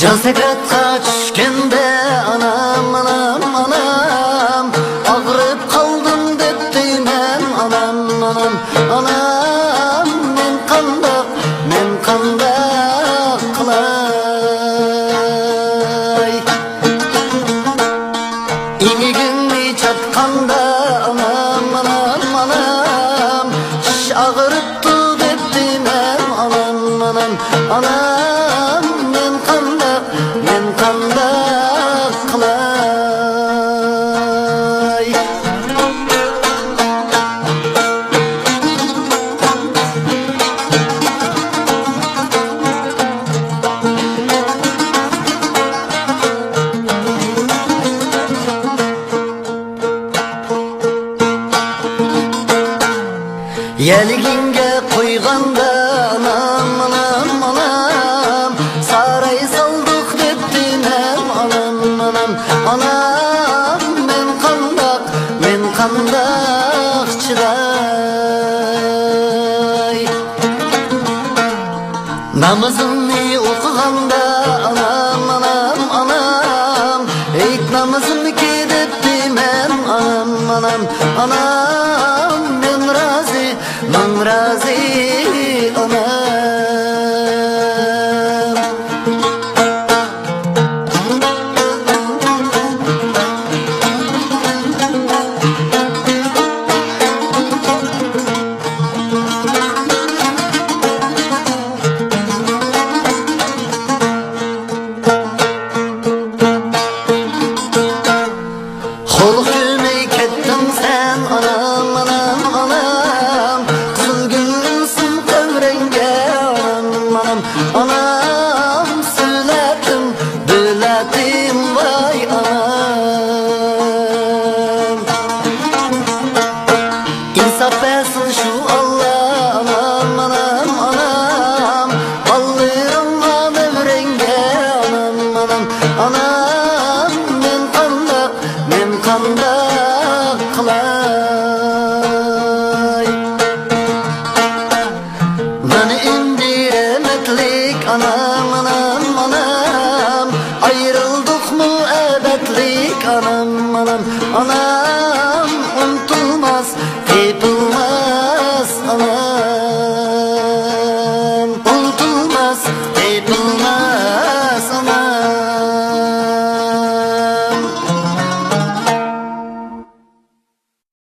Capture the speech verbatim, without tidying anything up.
سەكراتقا چۈشكەندە ئانام، ئانام، ئانام، ئاغرىپ قالدىم دەپتىمەن، ئانام، ئانام، ئانام، مەن قانداق، مەن قانداق قىلاي؟ ئىنىگىمنى چاتقاندا ئانام، ئانام، ئانام، چىش ئاغرىپتۇ دەپتىمەن، ئانام، ئانام، ئانام، مەن قانداق، مەن قانداق قىلاي؟ يەلىگىڭگە قويغاندا ئانام، ئانام، ئانام، ساراي سالدۇق دەپتىمەن، ئانام، ئانام، ئانام، مەن قانداق، مەن قانداق چىداي؟ نامىزىمنى ئوقۇغاندا ئانام، ئانام، ئانام، ھېيت نامىزىمكى دەپتىمەن، ئانام، ئانام، ئانام، مەن رازى، مەن رازى، ئانام. خۇلق كۆرمەي كەتتىڭ سەن، ئانام، ئانام، ئانام. قىزىل گۈلسۇن قەبرەڭگە، ئانام، ئانام، ئانام. سۆلەتتىم، دۆلەتتىم، ۋاي ئانام. ئىنساپ بەرسۇن شۇ